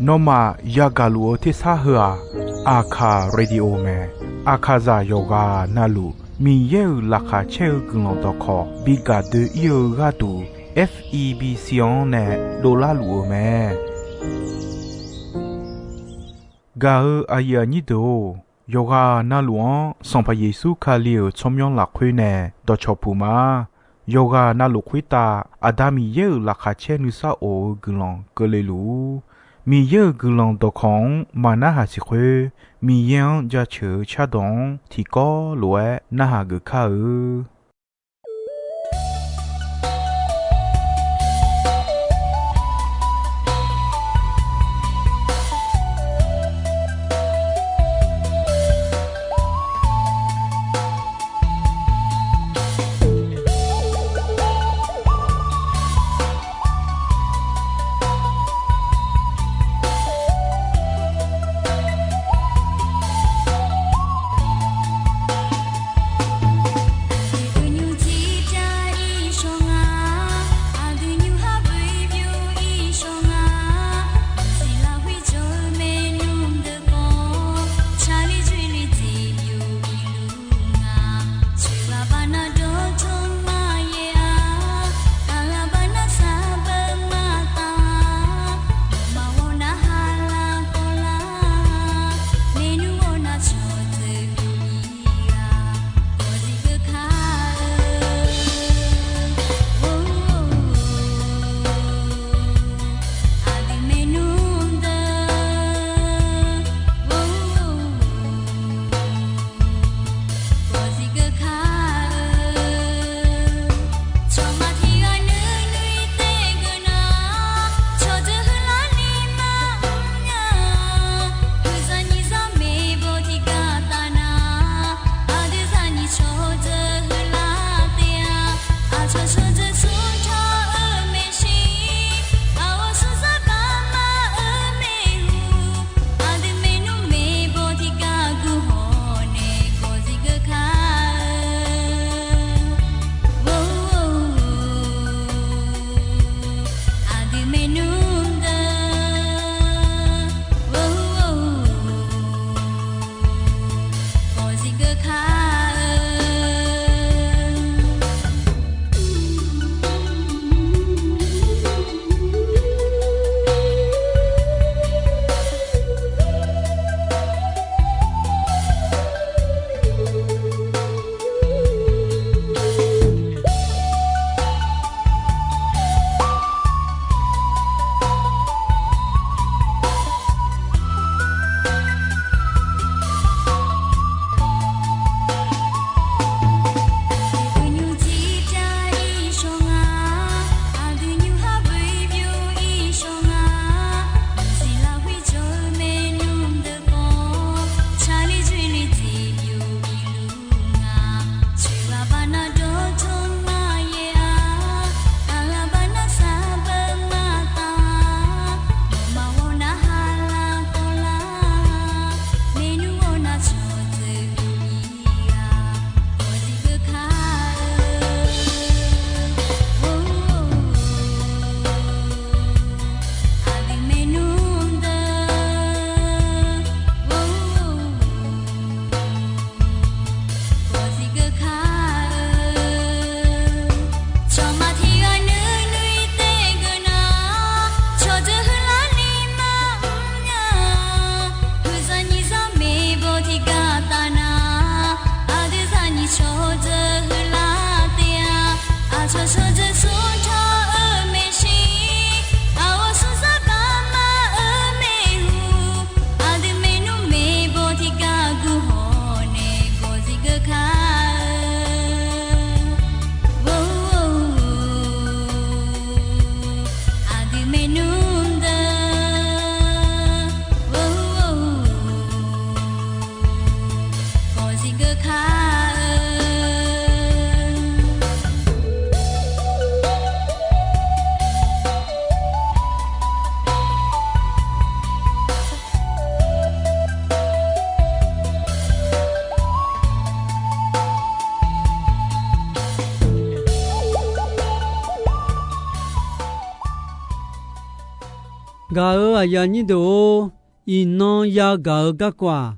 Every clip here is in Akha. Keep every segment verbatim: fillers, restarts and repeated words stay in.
Nawmaf yagaq luf-eu tersar heu-aq, Aqkaq Radio mae. Aqkaqzaq yawqghaq navluf Miqyaer-euq laqkhaq caer-eu guiqlanq dawqkawq bi gaq doe-ir-eu gharduq, F E B C-anr nae dovlar luf-eu mae. Gaq-eu aqyuif aqnyir deuq-or, yawqghaq navluf-anr Sanqpaq Yeqsur Kali-euq tsawrmyanr lafkhoer nae dawqcawq puq ma. Yawqghaq navluf khoertav Aqda Miqyaer-euq laqkhaq caer nuisar of-eu guiqlanq keuvle luf-ur. Miqyaer-euq guiqlanq dawqkawq-anr maqnarhaq siq khoer, Miqyaer-anr jaceuq-eu cardawq-anr tiqkawv lof-aer narhaq geuf kar-eu. Gaq-euq aqyuif aqnyir deuq-or, iqnan yagaq-eu garkawv-aq,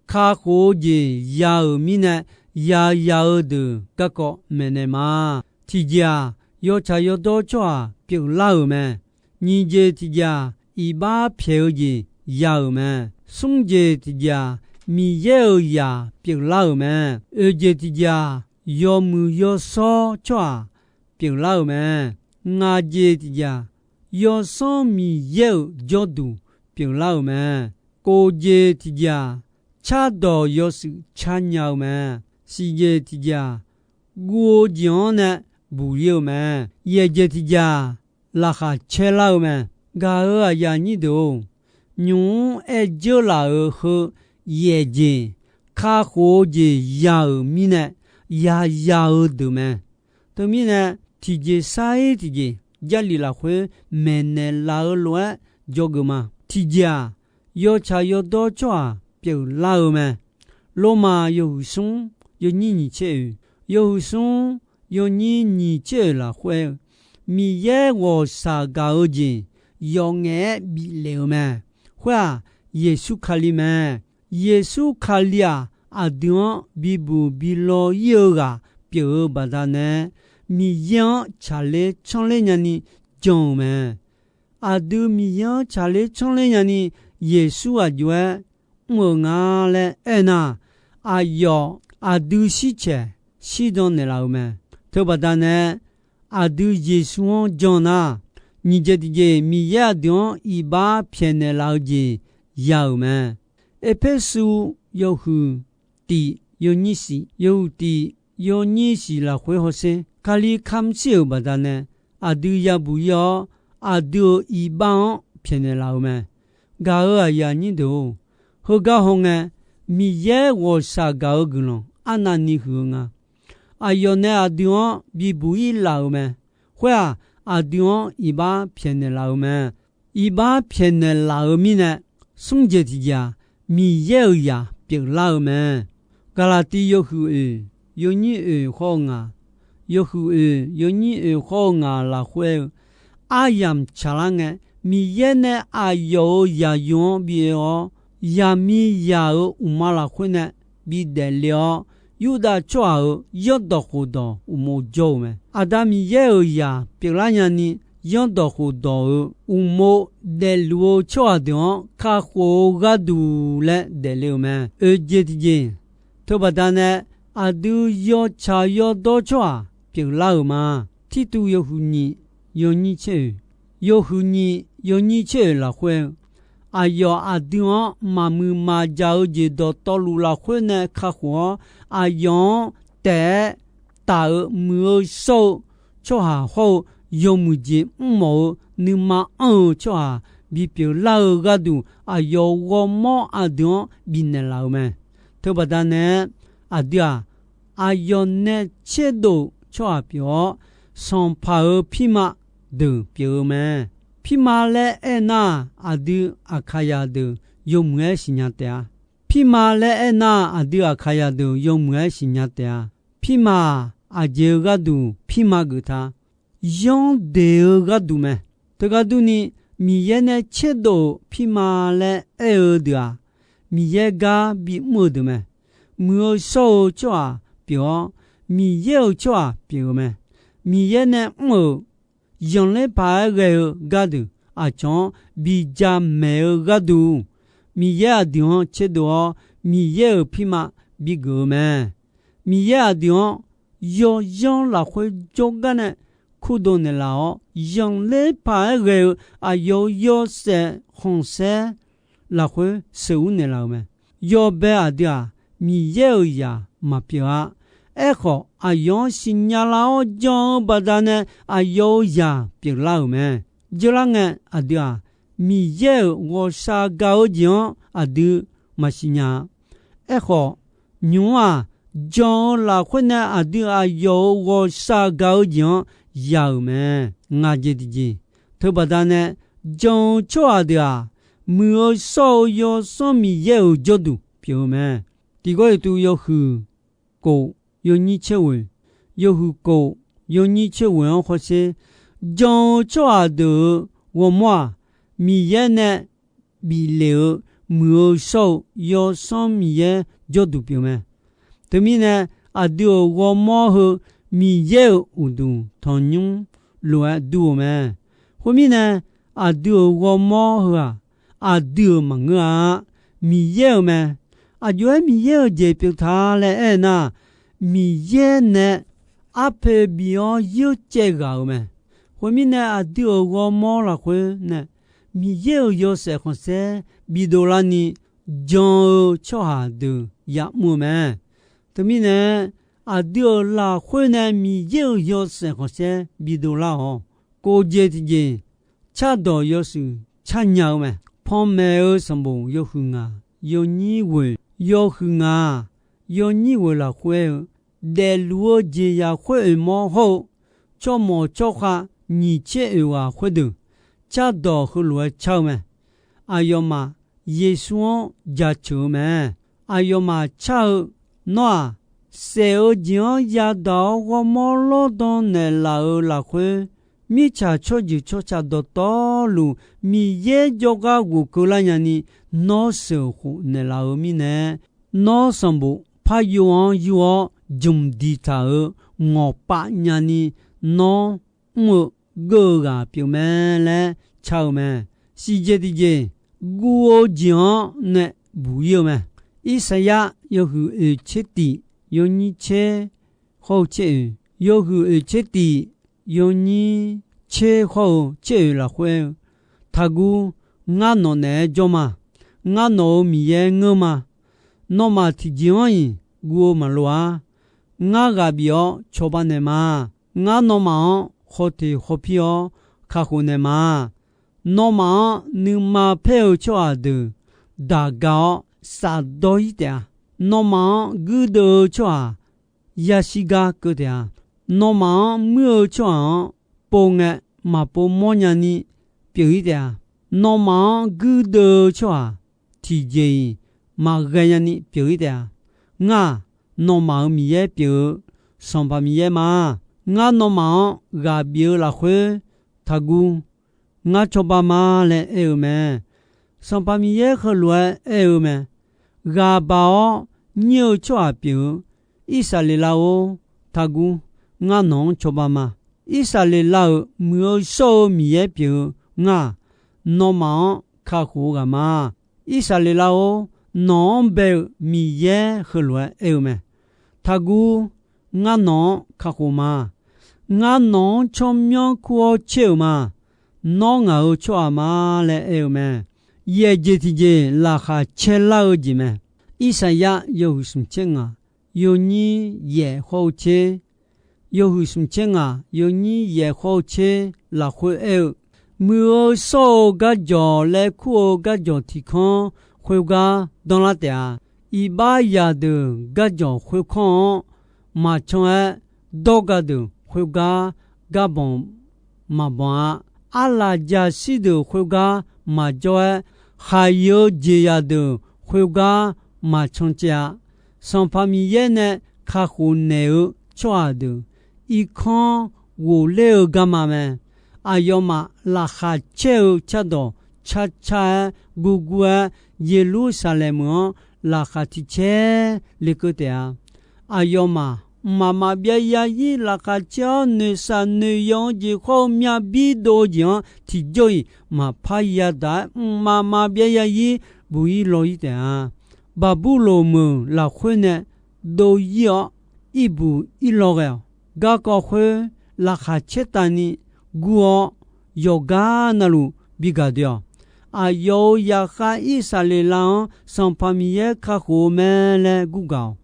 kakhof-eu jeq ya-euq mirnae, yaya-eu deuq garkawv maeqnaeq ma. Tiqjeq-aq, yawtsaq yawdawr tsawrhaq pyeuflar-euq mae. Nyiq jeq tiqjeq-aq, iqbax pyaeq-eu jeq ya-euq mae. Smr jeq tiqjeq-aq, Miqyaer-euq zaq pyeuflar-euq mae. Oeq jeq tiqjeq-aq, yawmuiq yawshawr tsawrhaq pyeuflar-euq mae. Ngaq jeq tiqjeq-aq, Yawsanr Miqyaer-euq jawrduq pyeuflar-euq mae. Kof jeq tiqjeq-aq, cardawq yawshuif car nya-eu mae. Siq jeq tiqjeq-aq, guv-eu jeq-anr nae buq-ir-eu mae. Yaeq jeq tiqjeq-aq, laqkhaq caerlar-eu mae. Gaq-euq aqyuif aqnyir deuq-or, nymq-mr aer dzeurlaf-euq heu yaeq jeq, kakhof-eu jeq ya-euq mirnae, yaya-eu deuq mae. Teumirnae, tiqjeq sar-ir tiqjeq, Jarlif lafkhoer maeqnaeq laf-eu lof-aer dzawgeuf ma. Tiqjeq-aq, yawtsaq yawdawr tsawrhaq pyeuflar-eu mae. Lormav yawhuiq smr yawnyir nyiq tser oeq, yawhuiq smr yawnyir nyiq tser oeq lafkhoer-eu, Miqyaer ghawqshaq gaq-eu jeq yawf ngaef-aer biflef-eu mae. Khoer-aq, Yeqsur Kali mae. Yeqsur Kali-aq, aqdui-anr bibuq bilaw-ir-eu ghaq pyeuf-eu baqdanae, Miqyaer-anr tsaqler tsanr ler nyani jan-euq mae. Aqdui Miqyaer-anr tsaqler tsanr ler nyani Yeqsur aqjox-aer mr-euq nga laer aernar, aqyawf aqdui shircaeq shirdan naeqlaf-euq mae. Teubaqdanae, aqdui Yeqsur-anr jan nar, nyiq jeq tiqjeq Miqyaer aqdui-anr iqbax pyaeqnaeq laf-eu jeq ya-euq mae. Erpersu yawhuiq tif yawnyir shif, yawhuiq tif yawnyir shif lafkhoer hawsher, Kali kamq shir-euq baqdanae, aqdui yabuq-ir-awr, aqdui-euq iqbax-anr pyaeqnaeq laf-eu mae. Gaq-euq aqyuif aqnyir deuq-or, heugar hawngae, Miqyaer ghawqshaq gaq-eu guiqlanq arnavni huiq-eu nga. Aqyawf nae aqdui-anr bibuq-ir laf-euq mae. Khoer-aq, aqdui-anr iqbax pyaeqnaeq laf-eu mae. Iqbax pyaeqnaeq laf-eu mirnae, smr jeq tiqjeq-aq, Miqyaer-euq zaq pyeuflar-eu mae. Gaqlaqtiv yawhuiq oeq yawnyir oeq khawr-eu ngaq, yawhuiq oeq yawnyir oeq khawr-eu ngaq lafkhoer-eu, aryamq tsaqlar ngae, Miqyaer nae aqyawf-euq zaqyo-anr bi oe-awr, zaqmiqzaq-euq uqma lafkhoer nae bi daefle-awr, Yurdav tsawrhaq-euq zanrdawq khofdawq uqmov jawr-eu mae. Aqda Miqyaer-euq zaq pyeuflar nyani, zanrdawq khofdawq-euq uqmov daefluf-eu tsawrhaq deuq-anr kakhof-eu gharduq laer daefle-euq mae. Oeqjeq tiqjeq, teubaqda nae aqdui yawtsaq yawdawr tsawrhaq pyeuflar-euq ma. Tirtuv yawhuiq nyiq yawnyir tser oeq, yawhuiq nyiq yawnyir tser oeq lafkhoer-eu, aqyawf aqdui-anr maqmuiq maqjaq-eu jeq dawqtawvluf lafkhoer nae kakhof-awr, aqyawf-anr taef-aer taf-eu muiq-eu shawr-eu tsawrhaq hawr-eu, yawmuiq jeq mrmawf-eu nuima anr-eu tsawrhaq bipyeuf lar-eu gharduq, aqyawf ghawrmawr aqdui-anr bifnaeq laf-euq mae. Teubaqda nae-aer, aqdui-aq, aqyawf nae tserdov-eu tsawrhaq pyeuf-awr, sanqpaq-euq pirma deuq pyeuf-eu mae. Pirma laer aernar-aq, aqdui Aqkaqzaq deuq yawmuiq-aer siqnya taef-a. Pirma laer aernar-aq, aqdui Aqkaqzaq deuq yawmuiq-aer siqnya taef-a. Pirma-aq, aqjeq-eu gharduq pirma geuf ta, yanr deq-eu gharduq mae. Teugar durni, Miqyaer nae tserdov-euq pirma laer aer-eu deuq-aq, Miqyaer gar bimr-eu deuq mae. Muiq-eu shawr-eu tsawrhaq pyeuf-awr, Miqyaer-euq tsawrhaq pyeuf-eu mae. Miqyaer nae mr-euq zanqler paq-aer ghae-eu gardeuq aqcawq-anr bi jamaeq-eu gharduq, Miqyaer aqdui-anr tserdov-awr, Miqyaer-euq pirma bigeuf-eu mae. Miqyaer aqdui-anr yawzanr lafkhoer jawrgar nae kurdov naeqlaf-awr, zanqler paq-aer ghae-eu aqyawf-euq yawshaef khanqsaer lafkhoer sheuqur naeqlaf-euq mae. Yawbae aqdui-aq, Miqyaer-euq zaq maqpyeuf-a. Aerkhawf, aqyawf-anr siqnya lar-awr jan-eu baqdanae aqyawf-euq zaq pyeuflar-euq mae. Dzeurlar ngae, aqdui-aq, Miqyaer-euq ghawqshaq gaq-eu jeq-anr aqdui maqsiq nya-a. Aerkhawf, nymq-mr-aq, jan-eu lafkhoer nae aqdui aqyawf-euq ghawqshaq gaq-eu jeq-anr ya-euq mae. Ngaq jeq tiqjeq, teubaqda nae jan-eu tsawrhaq deuq-aq, muiq-eu shawr-eu Yawsanr Miqyaer-euq jawrduq pyeuf-eu mae. Tiqgawr yawtuv yawhuiq kof yawnyir tser ghoeq, yawhuiq kof yawnyir tser ghoeq-anr hawsher, jan-eu tsawrhaq deuq-euq ghawrmawr-aq, Miqyaer nae bif lef-eu muiq-eu shawr-eu Yawsanr Miqyaer jawrduq pyeuf mae. Teumirnae, aqdui-euq ghawrmawr heu Miqyaer-euq uqduq tanqnymr lof-aer dur-eu mae. Khoermirnae, aqdui-euq ghawrmawr heu-aq, aqdui-euq maqngeur-a, Miqyaer-euq mae. Aqjox-aer Miqyaer-euq jeq pyeuf ta laer aernar, Miqyaer nae arpoeq bif-awr yoercaev ghaq-euq mae. Khoermirnae, aqdui-euq ghawrmawr lafkhoer nae Miqyaer-euq yawshaef khanqsaer bidov larni jan-eu tsawrhaq deuq ya'mr-eu mae. Teumirnae, aqdui-euq lafkhoer nae Miqyaer-euq yawshaef khanqsaer bidov lar-awq. Kof jeq tiqjeq cardawq yawshuif car nya-eu mae. Panmaeq-eu sanqbof yawhuiq ngaq yawnyir ghoeq, yawhuiq ngaq yawnyir ghoeq lafkhoer-eu, daefluf-eu jeqzaq khoer oeq mawr hawr-eu, tsawrmawq tsawrkhav nyiq tser oeq ghaq khoerdeuq, cardawq heulof-aer car-eu mae. Aqyawfmaf Yeqsur-anr jaceuq-eu mae. Aqyawfmaf car-eu, Nawr-aq, saef-eu jeq-anr yadaq-awr ghawrmawr lawrdan naeqlaf-euq lafkhoer, mirtsaq tsawrjeuq tsawrca dawqtawvluf Miqyaer jawrgar ghofkeuv lar nyani, nawr sheuqkhof naeqlaf-eu mirnae, nawr sanqbof paryov-anr yur-awr jmq diqtaq-euq ngawqpav nyani, nawr mr-eu geur-eu ghaq pyeufmae laer car-eu mae. Siqjeq tiqjeq, guv-eu jeq-anr nae buq-ir-eu mae. Irsaqyar yawhuiq oeq tser tiq yawnyir tser hawr-eu tser oeq, yawhuiq oeq tser tiq yawnyir tser hawr-eu tser oeq lafkhoer-eu, Taqguv, ngar nawq naeq-aer jawr ma. Ngar nawq-euq Miqyaer ngeur ma. Nawmaf tiqjeq-anr-iq guv-eu maqloq-ar. Ngar ghaq bif-awr cawba naeq ma. Ngar nawmaf-anr khawteq khawpir-awr kakhof naeq ma. Nawmaf-anr nuima paer-eu tsawrhaq deuq daq ga-awr safdawr-ir taef-a. Nawmaf-anr guirdeuv-eu tsawrhaq yashir gar keuv taef-a. Nawmaf-anr muir-eu tsawrhaq-anr pov ngae maqpov mawrnya ni pyeuf-ir taef-a. Nawmaf-anr guirdeuv-eu tsawrhaq tiqjeq-iq maqghae nyani pyeuf-ir taef-a. Ngar-aq, nawmaf-euq Miqyaer pyeuf-eu Sanqpaq Miqyaer ma. Ngar nawmaf-anr ghaq bif-eu lafkhoer, Taqguv, ngar cawba ma laer aer-eu mae. Sanqpaq Miqyaer heulof-aer aer-eu mae. Ghaq baq-awr nyir-eu tsawrhaq pyeuf-eu Irsaqleqlav-or, Taqguv, ngar nawq-anr cawba ma. Irsaqleqlav-euq muiq-eu shawr-eu Miqyaer pyeuf-eu ngar-aq, nawmaf-anr kakhof-eu ghaq ma. Irsaqleqlav-or, nawq-anr bae-eu Miqyaer heulof-aer aer-eu mae. Taqguv, ngar nawq-anr kakhof ma. Ngar nawq-anr tsawrmyanr kur-awr caer-euq ma. Nawr ngaq-euq tsawrhaq ma laer aer-eu mae. Yaef jeq tiqjeq laqkhaq caer lar-eu jeq mae. Irsaqyar yawhuiq smq tser ngaq yawnyir yaef hawr-eu tser, yawhuiq smq tser ngaq yawnyir yaef hawr-eu tser lafkhoer aer-eu, muiq-eu shawr-eu garjawq laer kur-eu garjawq tiq kanr khoergar danrlar taef-a. Iqbax zaqdeuq garjawq khoerkanr-anr maqcan-aer, dawrga deuq khoergar garbanq maqbanq-a. Arlaf jaqshir deuq khoergar maqjawr-aer, khaqyuif-eu jeqzaq deuq khoergar maqcan caev-a. Sanqpaq Miqyaer nae kakhof naeq-eu tsawrhaq deuq irkanr ghofler-eu garma mae. Aqyawfmaf laqkhaq caer-eu cardawq carcar-aer gurgur-aer, Yeqlursaqlaeq meuq-anr laqkhaq tiqcaer lekeuv taef-a. Aqyawfmaf mqmaq maqbyav yazir laqkhaq caer-awr, noeqshaq noeqyan-eu jeq khawr-eu myavbir dov-eu jeq-anr tiqjawr-iq maqpar yadaq-aer, mqmaq maqbyav yazir buq-ir law-ir taef-a. Baqburloq meuq lafkhoer nae dov-ir-awr, irbuq irlaw ghae-awq. Garkawv khoer laqkhaq caertavni gur-awr, yawqgar navluf bi gaq doe-awq. Aqyawf-euq zaqkhav Irsaqleqlav-anr Sanqpaq Miqyaer kakhof-eu mae laer gurgaq-awq.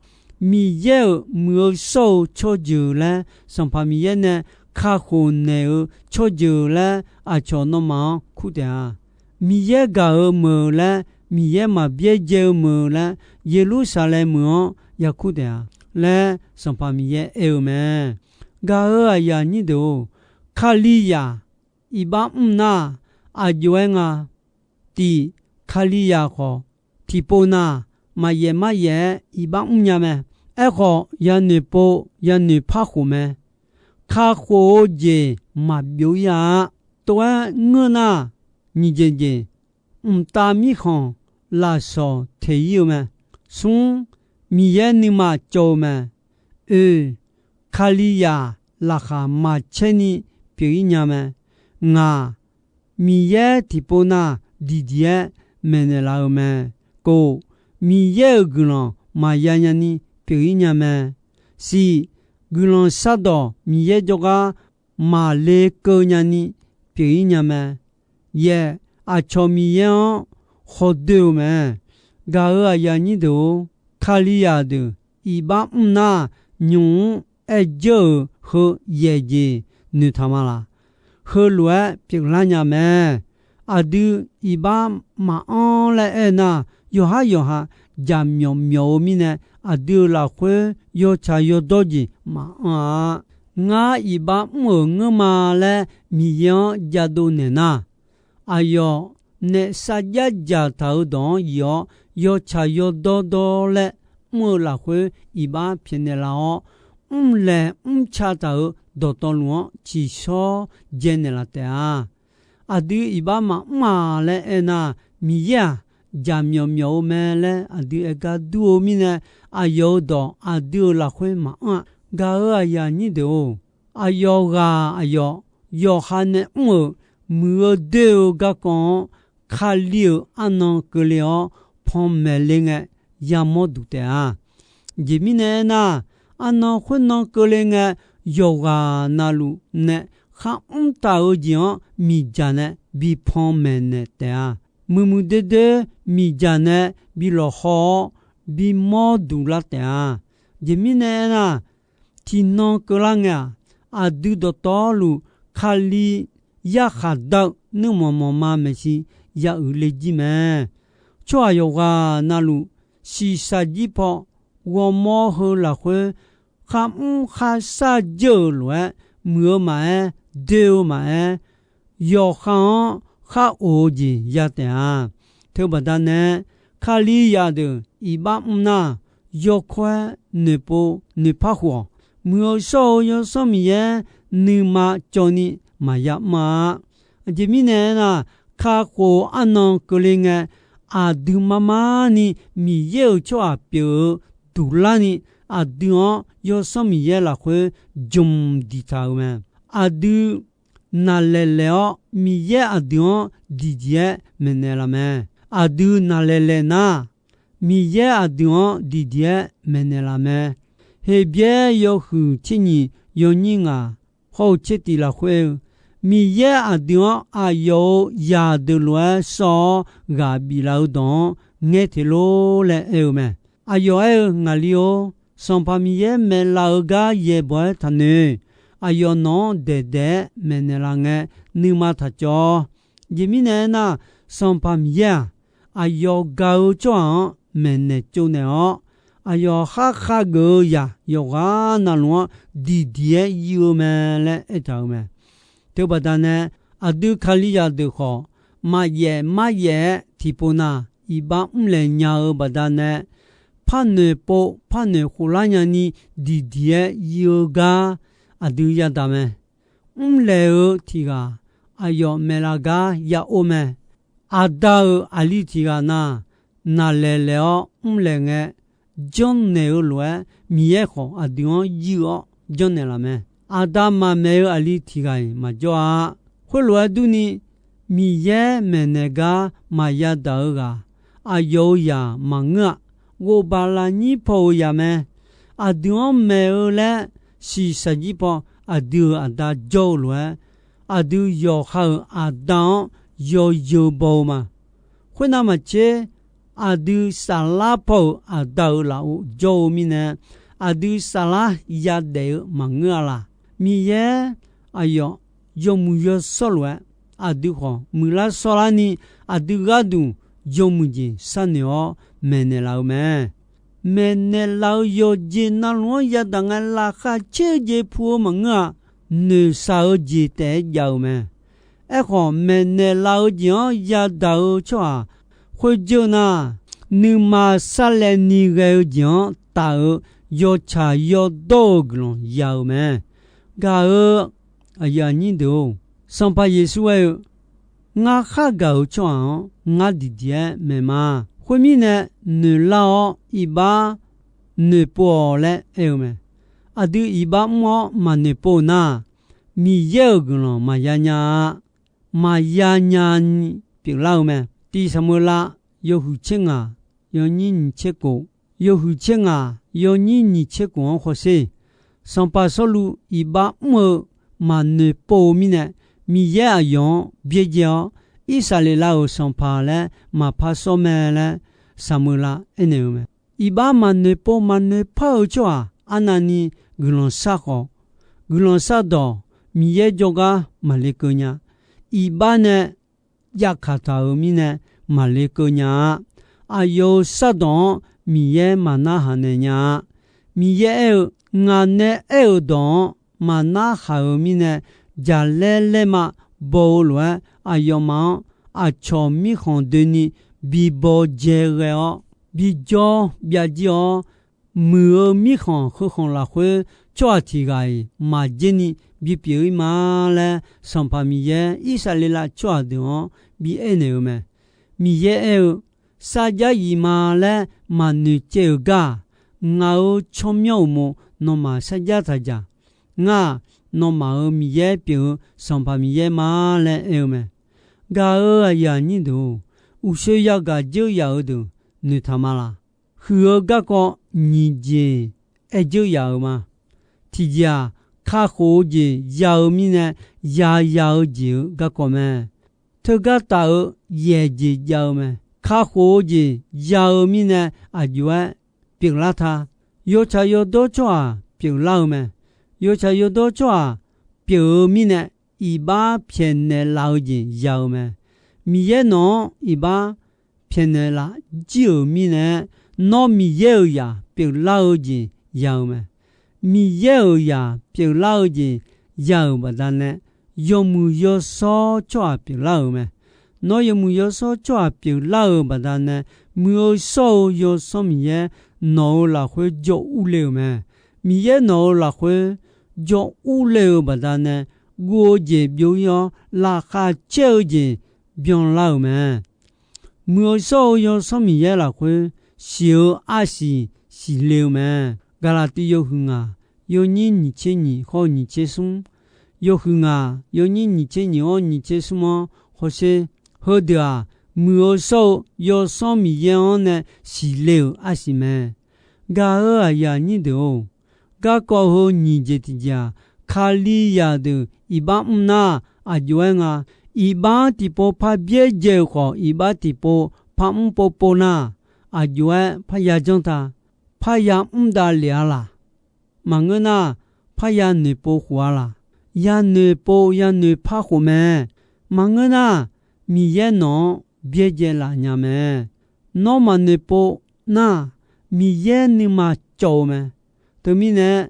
Miqyaer-euq muiq-eu shawr-eu tsawrjeuq laer, Sanqpaq Miqyaer nae kakhof naeq-eu tsawrjeuq laer, aqcawq nawmaf-anr kur taef-a. Miqyaer gaq-euq meuq laer, Miqyaer maqbyaerdzae-eu meuq laer, Yeqlursaqlaeq meuq-anr yakur taef-a laer, Sanqpaq Miqyaer aer-eu mae. Gaq-euq aqyuif aqnyir deuq-or, Kalizaq iqbax mr nar, aqjox-aer nga. Tiq, Kalizaq khawf, tiqpov na, maqyaef maryaef-aer iqbax mrnya mae. Aerkhawf, yanoeq pov yanoeq par khof mae. Kakhof-eu jeq maqbyov-ir-a. Tov-aer ngeur nar, Nyiq jeq jeq, mqtav mirkhanq lafsawq teq-ir-eu mae. Smr, Miqyaer nuima cawv-eu mae. Oe, Kalizaq laqkhaq maqcaer ni pyeuf-ir nya mae. Ngaq, Miqyaer tiqpov nav diqdiq-aer maeqnaeq laf-eu mae. Kov, Miqyaer-euq guiqlanq maqya nya ni pyeuf-ir nya mae. Siq, guiqlanq shardawq Miqyaer jawrgar maqle keuv nya ni pyeuf-ir nya mae. Yaeq, aqcawq Miqyaer-anr khawdoer-eu mae. Gaq-euq aqyuif aqnyir deuq-or, Kalizaq deuq iqbax mr nar, nymq mr aerjeur-euq heu yaeq jeq noeqtaq ma laq? Heulof-aer pyeuflar nya mae. Aqdui iqbax maqanr laer aernar, yawqhar yawqha jaqmyawf myawf-eu mirnae, aqdui-euq lafkhoer yawtsaq yawdawr jeq maqanr-a. Ngar iqbax mr-euq ngeur ma laer Miqyaer-anr jadov naeq nar, aqyawf naef sarjax dzaqtaq-euq dawq-anr yif-awr, yawtsaq yawdawr dawr laer mr-eu lafkhoer iqbax pyaeqnaeq laf-awr, mrlaeq mrca taq-euq dawqtawvluf-anr tsiqshawr dzaenaeq laf taef-a. Aqdui iqbax maqmr-aq laer aernar, Miqyaer-aq jaqmyawf myawf-eu mae laer aqdui aergar dur-eu mirnae, aqyawf-euq dawq aqdui-euq lafkhoer maqanr-a. Gaq-euq aqyuif aqnyir deuq-or, aqyawf ghaq aqyawf yawqha nae mr-euq muiq-eu doer-eu garkawv-anr Kali-euq arnan keuvle-awr panmaeq le ngae yamawr duq taef-a. Aqjeq mirnae aernar, arnan khoernan keuvle ngae yawqghaq navluf nae kharmr taq-euq jeq-anr miqdzaq nae bi panmaeq naeq taef-a. Muiqmuiq doerdoer miqdzaq nae bi lawqhaw-awr bimawr duq lar taef-a. Aqjeq mirnae aernar, tiqnan keuvlar ngae-aq, aqdui dawqtawvluf Kali yarkhaq dar-eu nuirmanq manqma maeqshi ya uiqle jir mae. Tsawrhaq yawqghaq navluf shiqshaq jir paw ghawrmawr heu lafkhoer kharmr kharshar dzeur-euq lof-aer, muiq-eu maqaer, doer-eu maqaer, yawqha-anr khar of-eu jeq ya taef-a. Teubaqda nae, Kalizaq deuq iqbax mr nar, yawkawr-aer noeqpov noeqpar khof-awq. Muiq-eu shawr-eu Yawsanr Miqyaer nuima cawv ni maqya mr-a. Aqjeq mirnae aernar, kakhof-eu arnan keuvle ngae, aqdui mar mar ni Miqyaer-euq tsawrhaq pyeuf-eu duq larni, aqdui-anr Yawsanr Miqyaer lafkhoer jmq diqtaq-euq mae. Aqdui naqlaeq laeq-awr, Miqyaer aqdui-anr diqdiq-aer maeqnaeq laf mae. Aqdui naqlaeq laeq nar, Miqyaer aqdui-anr diqdiq-aer maeqnaeq laf mae. Heqbyaer yawhuiq tser nyiq yawnyir ngaq hawr-eu tser tiq lafkhoer-eu, Miqyaer aqdui-anr aqyawf-euq zaqdeuq lof-aer sawr-awr ghaq biflaf-eu dawq-anr ngaer teq lor laer aer-eu mae. Aqyawf aer-eu, Ngaqli-or, Sanqpaq Miqyaer maeqlaf-eu gar yaeqbawq-aer taqnoeq. Aqyawf nawq-anr daeq daeq-aer maeqnaeq laf ngae, nuima taq cawv-awr. Aqjeq mirnae aernar, Sanqpaq Miqyaer-aq, aqyawf gaq-eu tsawrhaq-anr maeqnaeq tsovnaeq-awr, aqyawf khar khageuf-eu zaq yawqghaq navluf-anr diqdiq-aer yir-eu mae laer aertaq-euq mae. Teubaqda nae, aqdui Kalizaq deuq khawf, maqyaef maryaef-aer tiqpov nav iqbax mrlaeq nya-eu baqda nae, parnoeq pov parnoeq khoflar nyani diqdiq-aer yir-eu gar aqdui yadaq mae. Mrlaeq-eu tiq ghaq aqyawf maeqlaf gar ya or mae. Aqda-euq aqli tiq ghaq na, naqlaeq laeq-awr mrlaeq ngae, janrnaeq-eu lof-aer Miqyaer khawf aqdui-anr yir-awr janrnaeq laf mae. Aqda maqmaeq-eu aqli tiq ghaq-iq maqjawr-a. Khoerlof-aer durni, Miqyaer maeqnaeq gar maqya daq-eu ghaq, aqyawf-euq zaq maqngeur-a. Ghofbaq lafnyir paw-euq zaq mae. Aqdui-anr maeq-eu laer shiqshaq jir paw aqdui-euq aqda jawr-eu lof-aer, aqdui yawqha-euq aqda-anr yawzeu baw-eu ma. Khoernav maqtser, aqdui saflar paw-euq aqda-euq lafov jawr-eu mirnae, aqdui saflar yadaef-eu maqngeur-a laq. Miqyaer aqyawf yawmuiq yawshawr lof-aer, aqdui khawf muiqlar shawrlarni, aqdui gharduq yawmuiq jeq sharnoeq-awr maeqnaeq laf-eu mae. Maeqnaeq laf-eu yawqjeq navluf-anr yadaq ngae, laqkhaq caer-eu jeq pu-eu maqngeur-a. Noeqshaq-eu jeq taef-aer jav-eu mae. Aerkhawf, maeqnaeq laf-eu jeq-anr yadaq-eu tsawrhaq khoerjeuq nar, nuima sarlaev ni ghae-eu jeq-anr taf-eu yawtsaq yawdawr-eu guiqlanq ya-eu mae. Gaq-eu aqyuif aqnyir deuq-or, Sanqpaq Yeqsur aer-eu, Ngar khargaq-euq tsawrhaq-anr ngar diqdiq-aer maeq ma. Khoermirnae, noeqlar-awr iqbax noeqpov-awq laer aer-eu mae. Aqdui iqbax mr-awr maqnoeqpov nar, Miqyaer-euq guiqlanq maqya nya-a. Maqya nyani pyeuflar-eu mae. Tiq Saqmeuqlav yawhuiq tser ngaq, yawnyir nyiq tser khof, yawhuiq tser ngaq, yawnyir nyiq tser khof-anr hawsher. Sanqpaq Sawrluv iqbax mr-eu maqnoeqpov-eu mirnae, Miqyaer aqyawf-anr byaerdzae-awr, Irsaqleqlav-euq sanqpaq laer maqpar sawr mae laer Saqmeuqlav aernaeq-eu mae. Iqbax maqnoeqpov maqnoeqpar-eu tsawrhaq arnavni guiqlanq shar khawf, guiqlanq shardawq Miqyaer jawrgar maqle keuv nya. Iqbax nae jav kaq taq-euq mirnae maqle keuv nya-a. Aqyawf-euq shardawq-anr Miqyaer maqnarhaq naeq nya-a. Miqyaer aer-eu, Ngaq nae aer-euq dawq-anr maqnarhaq-euq mirnae, jaqlaer laerma baw-eu lof-aer, aqyawfmaf-anr aqcawq mirkhanq doeni bi baw dzae ghae-awr, bijawr byavjir-awr, muiq-eu mirkhanq heukhanq lafkhoer tsawrhaq tiq ghaq-iq maqdzer ni bipyeuf-ir ma laer, Sanqpaq Miqyaer Irsaqleqlav tsawrhaq deuq-anr bi aernaeq-eu mae. Miqyaer aer-eu, Sarjax yif ma laer maqnoeq caev-euq gar-aq, ngaq-euq tsawrmyanr uqmov nawmaf sarjax taq dzaq. Ngar-aq, nawmaf-euq Miqyaer pyeuf-eu Sanqpaq Miqyaer ma laer aer-eu mae. Gaq-euq aqyuif aqnyir deuq-or, uqshoe yagaq dzeur yaf-eu deuq noeqtaq ma laq. Huiq-eu garkawv nyiq jeq aer dzeur yaf-euq ma. Tiq jeq-aq, kakhof-eu jeq ya-eu mirnae yaya-eu jeq-euq garkawv mae. Teugar taf-eu yaeq jeq jav-eu mae. Kakhof-eu jeq ya-eu mirnae aqjox-aer pyeuflar ta. Yawtsaq yawdawr tsawrhaq pyeuflar-eu mae. Yawtsaq yawdawr tsawrhaq pyeuf-eu mirnae, iqbax pyaeqnaeq laf-eu jeq ya-eu mae. Miqyaer nawq-anr iqbax pyaeqnaeq laf jir-euq mirnae, nawr Miqyaer-euq zaq pyeuflar-eu jeq ya-eu mae. Miqyaer-euq zaq pyeuflar-eu jeq ya-euq baqdanae, yawmuiq yawshawr tsawrhaq pyeuflar-euq mae. Nawr yawmuiq yawshawr tsawrhaq pyeuflar-euq baqdanae, muiq-eu shawr-eu Yawsanr Miqyaer nawq-euq lafkhoer jawr urle-euq mae. Miqyaer nawq-euq lafkhoer jawr urle-eu baqdanae, guv-eu jeq byov-ir-awr, laqkhaq caer-eu jeq byanlar-euq mae. Muiq-eu shawr-eu Yawsanr Miqyaer lafkhoer siq-eu arsiq siqle-eu mae. Gaqlaqtiv yawhuiq ngaq, yawnyir nyiq tser nyiq hawr-eu nyiq tser smr, yawhuiq ngaq, yawnyir nyiq tser nyiq hawr nyiq tser smr-anr hawsher. Heudeuq-aq, muiq-eu shawr-eu Yawsanr Miqyaer-anr nae siqle-euq arsiq mae. Gaq-euq aqyuif aqnyir deuq-or, garkawv heu nyiq jeq tiq jeq-aq, Kalizaq deuq iqbax mr nar, aqjox-aer nga. Iqbax tiqpov par byaerdzae-euq khawf, iqbax tiqpov par mr povpov nar, aqjox-aer parya janr ta. Parya mr davlef-a laq. Maqngeur nar, parya noeqpov khof-a laq. Yanoeq pov yanoeq par khof mae. Maqngeur nar, Miqyaer nawq-anr byaerdzae laf nya mae. Nawr maqnoeq pov nar, Miqyaer nuima cawv-eu mae. Teumirnae,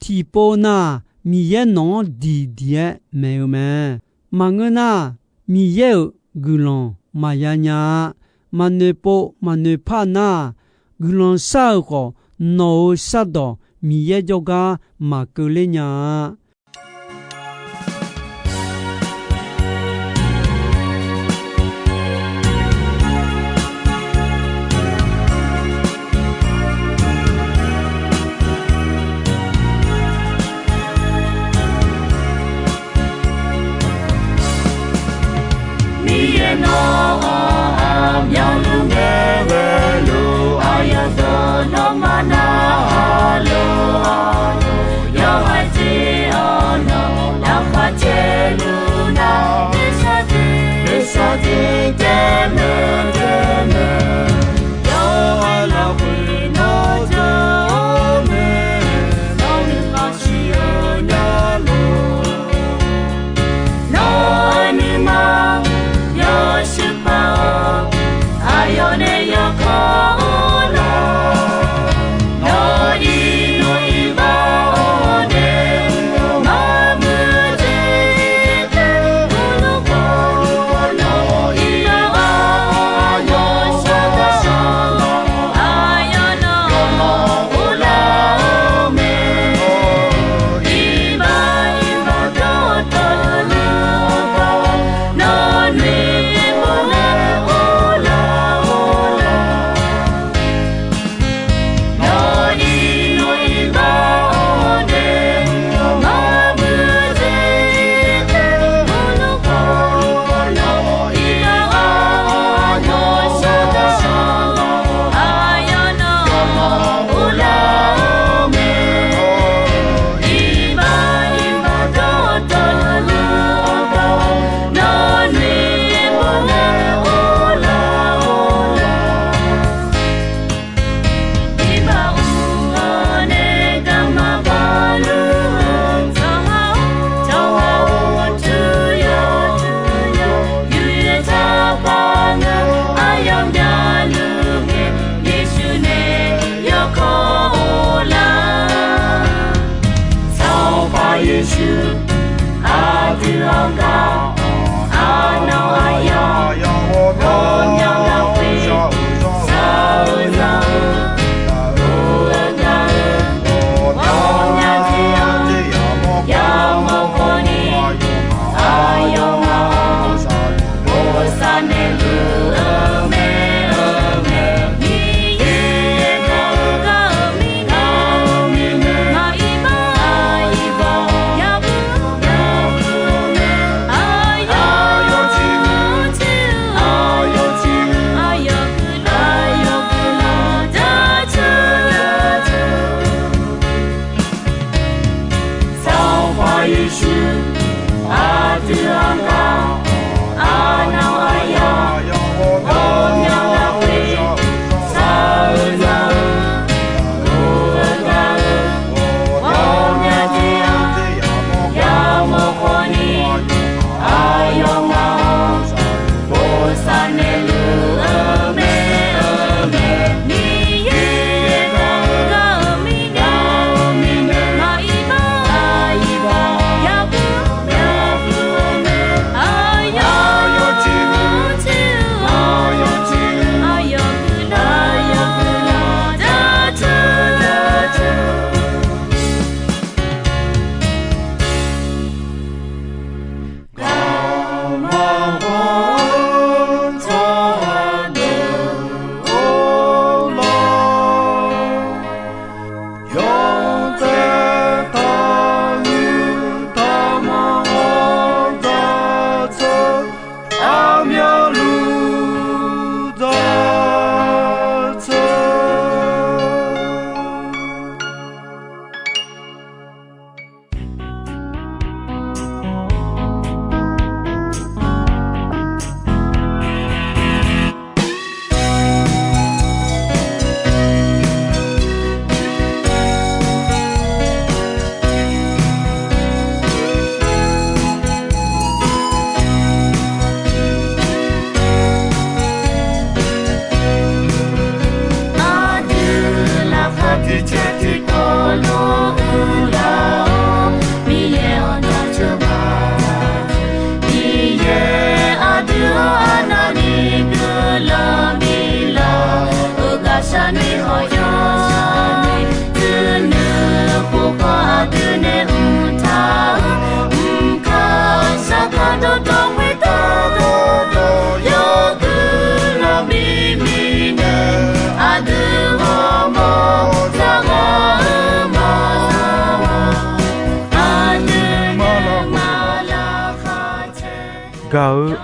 tiqpov nar-aq, Miqyaer nawq-anr diqdiq-aer maeq-eu mae. Maqngeur nar, Miqyaer-euq guiqlanq maqya nya-a. Maqnoeq pov maqnoeq par nar-aq, guiqlanq shar-euq khawf, nawq-euq shardawq Miqyaer jawrgar maqkeuvler nya-a. Miqyaer nawq-anr aqmyanluf ngae ghaeluf, aqyawf deuq nawmaf narhaq luf-awr, yawqha jeq-awr nawq lafkhoer caevluf nar, nuisar jeq nuisar jeq taef maeq taef maeq, yawqha lafkhoer nawr jawr-eu mae. Nawr nuima siq-eu nya luf, nawq-euq nuima yawshuif paq-awr, aqyawf nae yawkawr-eu nar.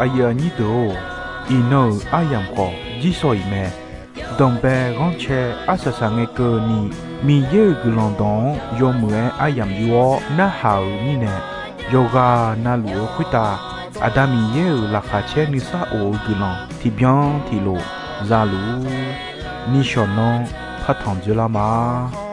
Aqyuif aqnyir deuq-or, iqnan-euq aryamq khawf jirshaw-iq mae. Danqbae ghanrcae arsaq saq ngae keuvni, Miqyaer-euq guiqlanq dawq-anr yawmuiq-aer aryamq yur-awr narhaq-euq mirnae, yawqghaq navluf-eu khoertav Aqda Miqyaer-euq laqkhaq caer nuisar of-eu guiqlanq tiqbyan tiqlof za luf-ur. Nishawq nanr partanq dzoerlar ma.